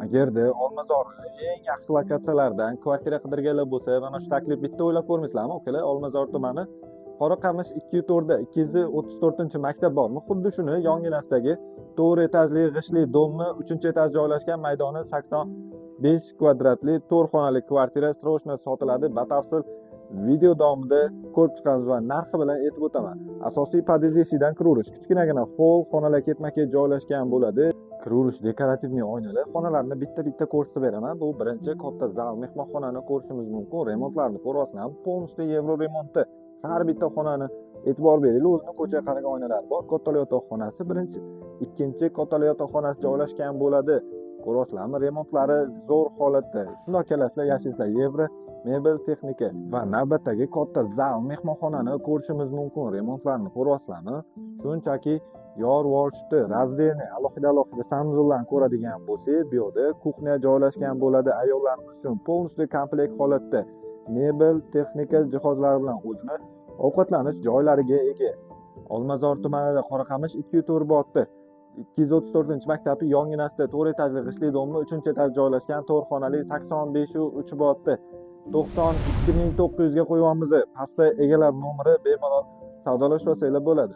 Agarda Olmazorni eng yaxshi lokatsiyalardan kvartira qidirganlar bo'lsa, mana shu taklif bitta o'ylab ko'rmaysizlarmi, akalar? Olmazor tumani, Qoraqamish 204 da 234-maktab bormi? Xuddi shuni yonginasidagi to'rt etajli g'ishtli дом ni uchinchi etaj joylashgan, maydoni 85 kvadratli to'rt xonali kvartira срочно sotiladi. Batafsil video davomida ko'rib chiqamiz va narxi bilan aytib o'taman. Asosiy podъезд eshigidan kiraverish, kichkinagina холл, xonalar ketma ket joylashgan bo'ladi. Kiraverish декоративный oynalar. Xonalarni bitta bitta ko'rsatib beraman. Bu birinchi katta zal, mehmonxonani ko'rishimiz mumkin. Remontlarni ko'ryapsizlarmi? Полностью евро remonti. Har bitta xonani e'tibor beringlar, o'zini ko'chaga qaragan oynalari bor. Kattalar yotoqxonasi birinchi, ikkinchi kattalar yotoqxonasi joylashgan bo'ladi. Ko'ryapsizlarmi, remontlari zo'r holatda. Shundoq kelasizlar, yashaysizlar. Евро mebel, texnika. Va navbatdagi katta zal, mehmonxonani ko'rishimiz mumkin. Remontlarni ko'ryapsizlarmi? Shunchaki yorib, раздельный, alohida alohida санузел larni ko'radigan bo'lsak, bu yoqda кухня joylashgan bo'ladi ayollarimiz uchun, полностью komplekt holatda, mebel, texnika jihozlari bilan, o'zini ovqatlanish joylariga ega. Olmazor tumanida, Qoraqamish 204 botda, 234-maktabi yonginasida to'rt etajli g'ishtli дом ni uchinchi etaj joylashgan to'rt xonali 85,3 botda 92 900 ga qo'yyapmiz. Pastda egalar nomeri, bemalol savdolashib olsanglar bo'ladi.